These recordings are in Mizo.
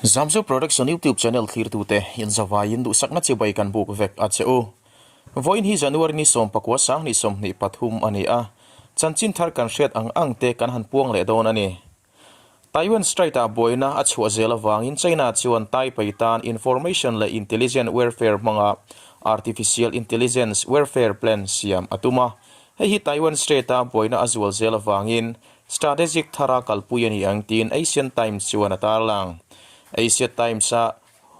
Zamzo Production YouTube channel thlirtute inzavaiin duhsakna chibai kan buk vek a che u. Vawiin hi January ni sawmpakua sanghnih 23 a ni a, chanchin thar kan hriat ang ang te kan han puang leh dawn a ni. Taiwan Strait-ah buaina a chhuah zel avangin China chuan Taipei tan information leh intelligence warfare hmanga artificial intelligence warfare plan siam a tum a. Hei hi Taiwan Strait-a buaina a zual zel avangin strategic thara kalpui a ni ang tiin Asian Times chuan a tarlang. Asia Times-a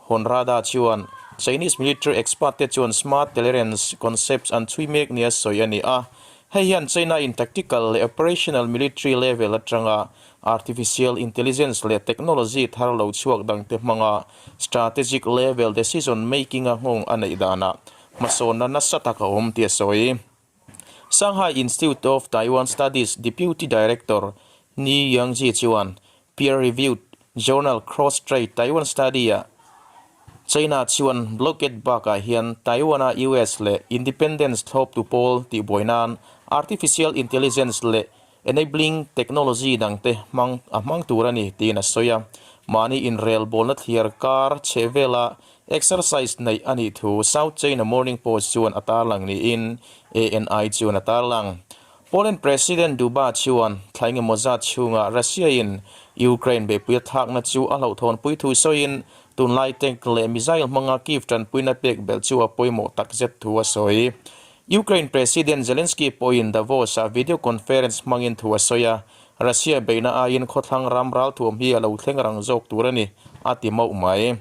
Honrada chuan Chinese military expert te chuan smart tolerance concepts an chhui mek nia sawi a ni a. Hei hian China in tactical leh operational military level atanga artificial intelligence leh technology thar lo chhuak dangte hmanga strategic level decision making a nghawng a neih danah hmasawnna nasa tak a awm tih a sawi. Shanghai Institute of Taiwan Studies Deputy Director Ni Yangji chuan peer-reviewed journal Cross-Strait Taiwan Study-ah China chuan blockade bakah hian Taiwan-a US leh independence thlawptu pawl tihbuai nan artificial intelligence leh enabling technology dangte hmang a hmang tur a ni tiin a sawi a. Mahni inrelbawlna thliar kar chhehvela Exercise neih a nih thu South China Morning Post chuan a tarlang niin ANI chuan a tarlang. Poland President Duba chuan thla engemaw zat chhungah Russia-in Ukraine beihpui a thlakna chu a hlauhthawnpui thu sawiin tunlai tank leh missile hmanga Kyiv tanpuina pek belh chu a pawimawh takzet thu a sawi. Ukraine President Zelensky pawhin Davos-ah video conference hmangin thu a sawi a, Russia beihna aiin khawthlang ram ralthuam hi a lo thleng rang zawk tur a ni, a ti mauh mai.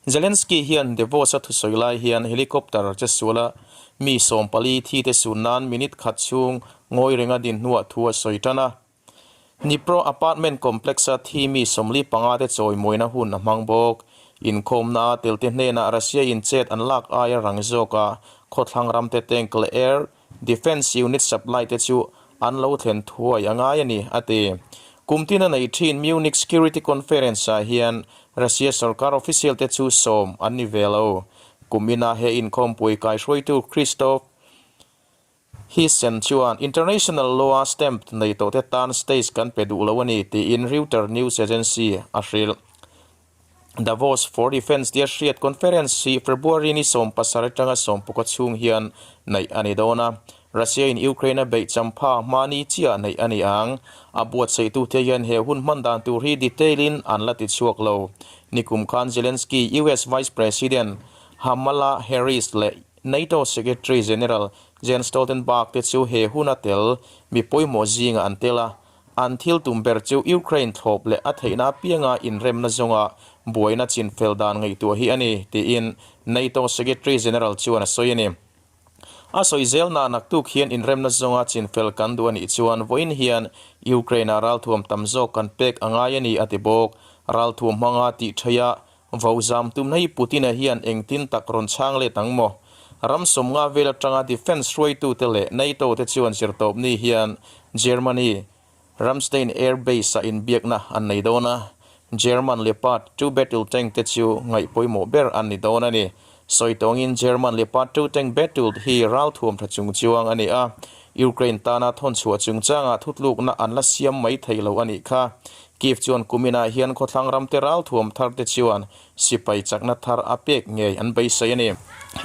Zelensky hian Davos-a thusawi lai hian helicopter che suala mi 14 thi te sun nan minute khat chhung ngawi renga din hnuah thu a sawi tan a. Dnipro apartment complex-a thi mi 45 te chawimawina hun a hmang bawk. Inkhawmna a telte hnenah Russia-in chet an lak aia rang zawka khawthlang ramte tank leh air Defence Unit Supply te chu an lo thlen thuai a ngai a ni, a ti. Kum tin a neih thin Munich Security Conference-ah hian Russia sorkar official te chu sawm an ni ve lo. Kum ina he inkhawmpui kaihruaitu Christoph Hessen chuan International Law-a stamp nei tawh te tan stage kan pe duh lo a ni, tiin Reuter news agency a hrilh. Davos for Defence tia hriat conference hi February ni 17 atanga 16 chhung hian neih a ni dawn a. Russia in Ukraine a beih champha hmani chiah neih a ni ang. A buatsaihtute hian he hun hman dan tur hi detail in an la ti chhuak lo. Nikum khan Zelensky, US Vice President Kamala Harris leh NATO Secretary General Jens Stoltenberg te chu he huna tel mi pawimawh zingah an tel a. An thil tum ber chu Ukraine thlawp leh a theihna apianga inremna zawnga buaina chinfel dan ngaihtuah hi a ni, tiin NATO Secretary General chuan a sawi a ni. A sawi zelna naktuk hian inremna zawnga chinfel kan duh a nih chuan vawiin hian Ukraine-ah ralthuam tam zawk kan pek a ngai a ni, a ti bawk. Ralthuam hmanga tih theia Vo zam tumna hi Putin-a hian engtin tak rawn chhang let ang maw? Ram 50 vel atanga defence hruaitute leh NATO te chuan zirtawpni hian Germany Ramstein Air Base-ah inbiakna an nei dawn a, German Leopard 2 battle tank te chu ngaih pawimawh ber an ni dawn a ni. Sawi tawngin German Leopard 2 tank battle hi ralthuam tha chungchuang a ni a, Ukraine tana thawnchhuah chungchangah thutlukna an la siam mai thei lo a nih kha. Kyiv chuan kuminah hian khawthlang ramte ralthuam tharte chuan sipai chakna thar a pek ngei an beisei a ni.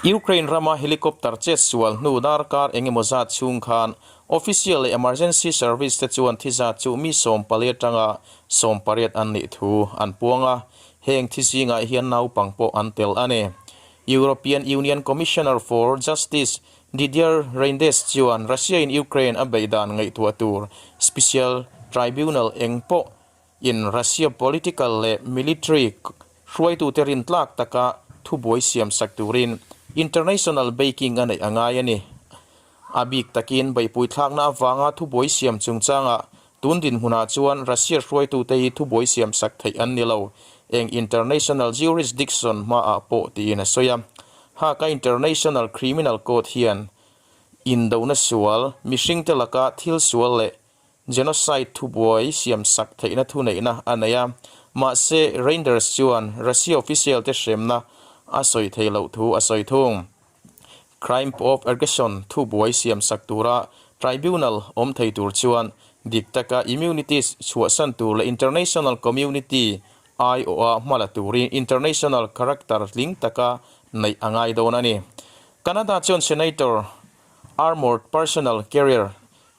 Ukraine rama helicopter chet sual hnu darkar engemaw zat chhung khan official leh emergency service te chuan thi zat chu mi 14 atanga 18 an nih thu an puang a, heng thi zingah hian naupang pawh an tel a ni. European Union Commissioner for Justice Didier Reynders chuan Russia-in Ukraine a beih dan ngaihtuah tur Special Tribunal eng pawh in Russia political leh military hruaitute rintlak taka thubuai siam sak turin international baking a neih a ngai a ni. A bik takin beihpui thlakna avanga thubuai siam chungchangah tun dinhmunah chuan Russia hruaitute hi thubuai siam sak theih an ni lo, eng international jurisdiction hmaah pawh tiin a sawi a. Haka International Criminal Court hian indona sual, mihringte laka thil sual leh genocide thubuai siamsak theihna thuneihna a nei a. Mahse, Reynders chuan Russia official te hremna a sawi thei loh thu a sawi thung. Crime of Aggression thubuai siamsak tura tribunal awm thei tur chuan dik taka immunities chhuahsan tur leh international community. Aiawha hma la turin international character tling taka neih a ngai dawn a ni. Canada chuan Senator Armoured Personnel Carrier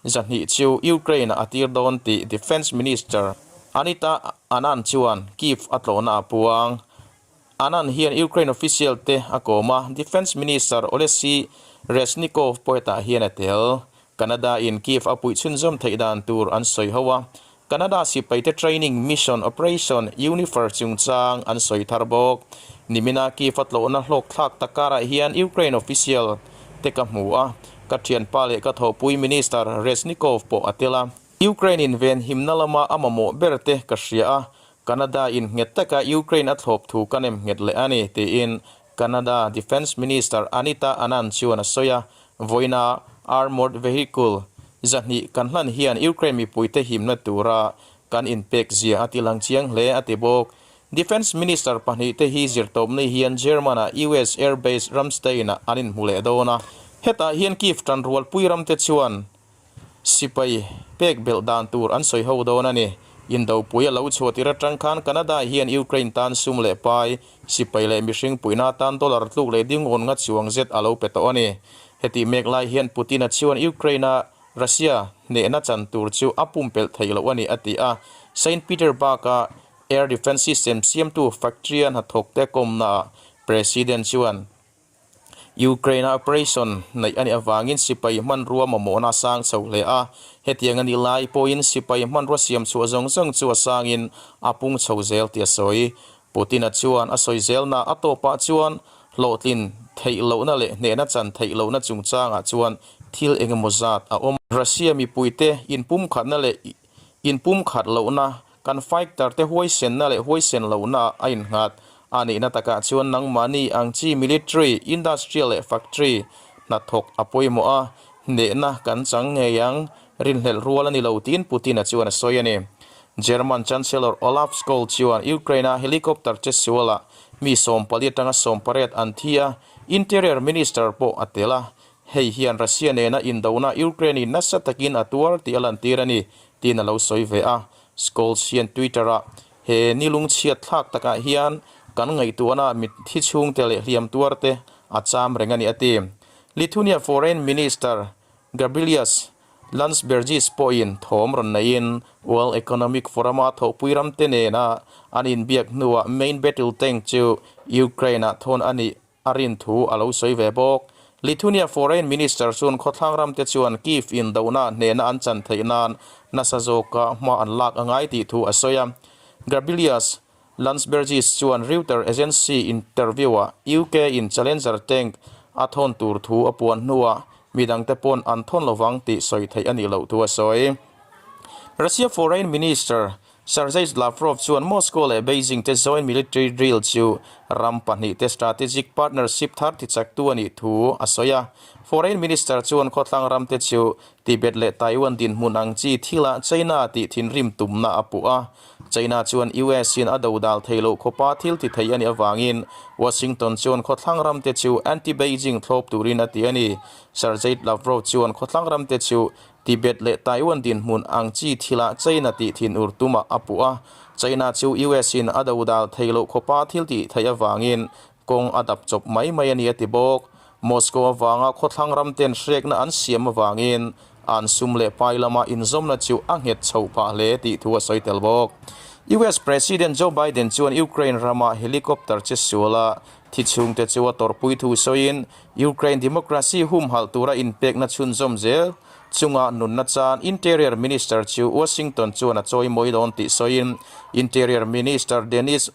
200 chu Ukraine-ah a tir dawn tih Defence Minister Anita Anand chuan Kyiv a tlawhna a puang. Anand hian Ukraine official te a kawm a, Defence Minister Oleksiy Reznikov pawh hetah hian a tel. Canada in Kyiv a puih chhunzawm theih dan tur an sawi ho a, Canada sipaite training mission Operation Unifer chungchang an sawi thar bawk. Nimina Kyiv a tlawhna hlawk thlak tak karah hian Ukraine official te ka hmu a, ka thianpa leh ka thawhpui Minister Reznikov pawh a tel a. Ukraine in venhimna lama a mamawh ber te ka hria a, Canada in nghet taka Ukraine a thlawp thu ka nem nghet leh a ni, tiin Canada Defence Minister Anita Anand chuan a sawi a, vawiina armoured vehicle 200 kan hlan hian Ukraine mipuite himna tura kan inpek zia a tilang chiang hle a ti bawk. Defence Minister pahnihte hi zirtawpni hian German-a US Air Base Ramstein-ah an inhmu leh dawn a, hetah hian Kyiv tanrualpui ramte chuan Sipai pek belh dan tur an sawi ho dawn a ni. Indopui a lo chhuah tir atang khan Canada hian Ukraine tan sum leh pai, sipai leh mihring puihna atan dollar tluk leh ding awn nga chuang zet a lo pe tawh a ni. Hetih mek lai hian Putin-a chuan Ukraine-a Russia hnehna chan tur chu a pumpelh theih loh a ni a ti a. Saint Petersburg-a air defence system siamtu factory-a hnathawkte kawmnaah President chuan, Ukraine-a operation neih a nih avangin sipai hmanrua mamawhna a sang chho hle a, hetiang a nih lai pawhin sipai hmanrua siam chhuah zawng zawng chu a sangin a pung chho zel tih a sawi. Putin-a chuan a sawi zelna a tawpah chuan hlawhtlin theih lohna leh hnehna chan theih lohna chungchangah chuan thil eng emaw zat a awm. Russia mipuite inpumkhatna leh inpumkhat lohna Kan fighter te huaisenna leh huaisen lohna a innghat. A nihna takah chuan nangmahni ang chi military, industrial leh factory hnathawk a pawimawh a, hnehna kan chang ngei ang, rinhlelh rual a ni lo tiin Putin-a chuan a sawi a ni. German Chancellor Olaf Scholz chuan Ukraine-a helicopter che sualah mi 14 atanga 18 an thi a, Interior Minister pawh a tel a, hei hian Russia nena indona Ukraine-in nasa takin a tuar tih a lantir a ni tiin a lo sawi ve a. Scholz hian Twitter-ah, He ni lungchhiat thlak takah hian kan ngaihtuahna mitthi chhungte leh hliam tuarte a cham reng a ni, a ti. Lithuania Foreign Minister Gabrielius Landsbergis pawhin thawm rawn neiin World Economic Forum-a thawhpui ramte nena an inbiak hnuah main battle tank chu Ukraine-ah thawn a nih a rin thu a lo sawi ve bawk. Lithuania Foreign Minister chuan khawthlang ramte chuan Kyiv indona hnehna an chan theih nan nasa zawka hma an lak a ngai tih thu a sawi a. Gabrielius Landsbergis chuan Reuter agency interview-ah UK in Challenger tank a thawn tur thu a puan hnuah midangte pawn an thawn lovang tih sawi theih a nih loh thu a sawi. Russia Foreign Minister Sergei Lavrov chuan Moscow leh Beijing te joint military drill chu ram pahnihte strategic partnership thar tichaktu a nih thu a sawi a. Foreign Minister chuan khawthlang ramte chu Tibet leh Taiwan dinhmun ang chi thilah China tih thinrim tumna a puh a. China chuan US in a dodal thei loh khawpa thil ti thei a nih avangin Washington chuan khawthlang ramte chu anti-Beijing thlawp turin a ti a ni. Sergei Lavrov chuan khawthlang ramte chu Tibet leh Taiwan dinhmun ang chi thilah China tih thin ur tumah a puh a, China chu US in a dodal thei loh khawpa thil tih theih avangin kawng a dap chawp mai mai a ni a ti bawk. Moscow avanga khawthlang ramten hrekna an siam avangin an sum leh pai lama inzawmna chu a nghet chhoh phah hle tih thu a sawi tel bawk. US President Joe Biden chuan Ukraine rama helicopter che suala thi chhungte chu a tawrhpui thu sawiin Ukraine democracy humhalh tura inpekna chhunzawm zel chunga nunna chan Interior Minister chu Washington chuan a chawimawi dawn tih sawiin Interior Minister Denis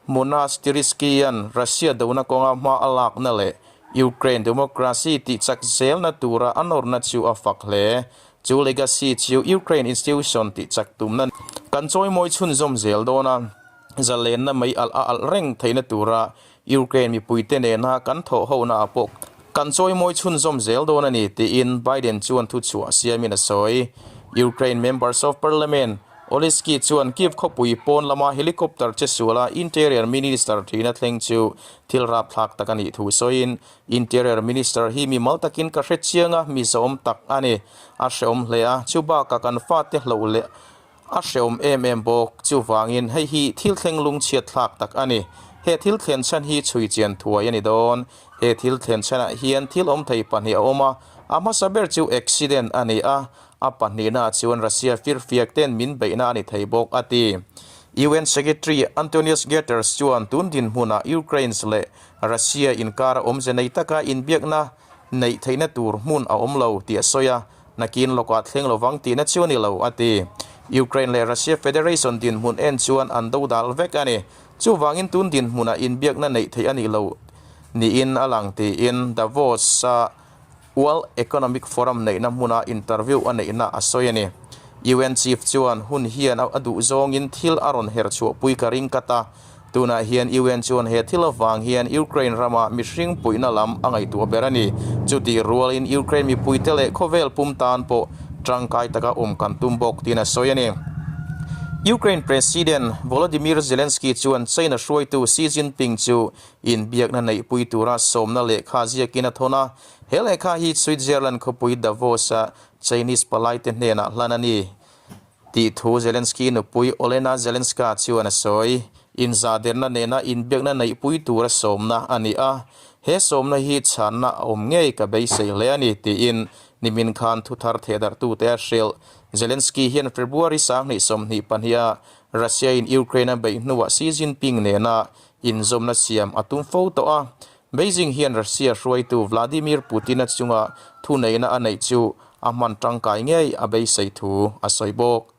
Monastyrsky-a'n Russia dona kawnga hma a lakna leh Ukraine democracy tihchak zelna tura a nawrna chu a fak hle. Chu legacy chu Ukraine institution tihchak tumna kan chawimawi chhunzawm zel dawn a, zalenna mai alh a alh reng theihna tura Ukraine mipuite nena kan thawh honaah pawh kan chawimawi chhunzawm zel dawn a ni, tiin Biden chuan thuchhuah siamin a sawi. Ukraine Members of Parliament Oleskiy chuan Kyiv khawpui pawn lama helicopter che suala Interior Minister thihna thleng chu thil rapthlak tak a nih thu sawiin, Interior Minister hi mimal takin ka hre chiang a, mi zawm tak a ni. A hreawm hle a, chu bakah kan fate hloh leh. A hreawm em em bawk. Chuvangin hei hi thil thleng lungchhiat thlak tak a ni. He thil thlen chhan hi chhui chian thuai a ni dawn. He thil thlen chhanah hian thil awm thei pahnih a awm a, a hmasa ber chu accident a ni a, a pahnihnaah chuan Russia firfiak ten min beihna a ni thei bawk, a ti. UN Secretary Antonius Guterres chuan tun dinhmunah Ukraines leh Russia inkara awmze nei taka inbiakna neih theihna tur hmun a awm lo tih a sawi a, nakin lawkah thleng lovang tihna chu a ni lo, a ti. Ukraine leh Russia Federation dinhmun en chuan an dodal vek a ni. Chuvangin tun dinhmunah inbiakna neih theih a nih lo niin a lang tiin Davos-a World Economic Forum neihna hmuna interview a neihna a sawi a ni. UN chief chuan hun hian a duh zawngin thil a rawn her chhuahpui ka ring kat a, tunah hian UN chuan he thil avang hian Ukraine rama mihring puihna lam a ngaihtuah ber a ni. Chutih rualin Ukraine mipuite leh khawvel pum tan pawh tangkai taka awm kan tum bawk tiin a sawi a ni. Ukraine President Volodymyr Zelensky chuan China hruaitu Xi Jinping chu inbiakna neihpui tura sawmna lehkha ziakin a thawn a. He lehkha hi Switzerland khawpui Davos-a Chinese palaite hnenah hlan a ni tih thu Zelensky nupui Olena Zelenska chuan a sawi. Inzahderna nena inbiakna neihpui tura sawmna a ni a, he sawmna hi chhanna a awm ngei ka beisei hle a ni tiin nimin khan thuthar thehdarhtute a hrilh. Zelensky hian February 2022-a Russia-in Ukraine a beih hnuah Xi Jinping nena inzawmna siam a tum fo tawh a. Beijing hian Russia hruaitu Vladimir Putin-a chunga thuneihna a neih chu a hman tangkai ngei a beisei thu a sawi bawk.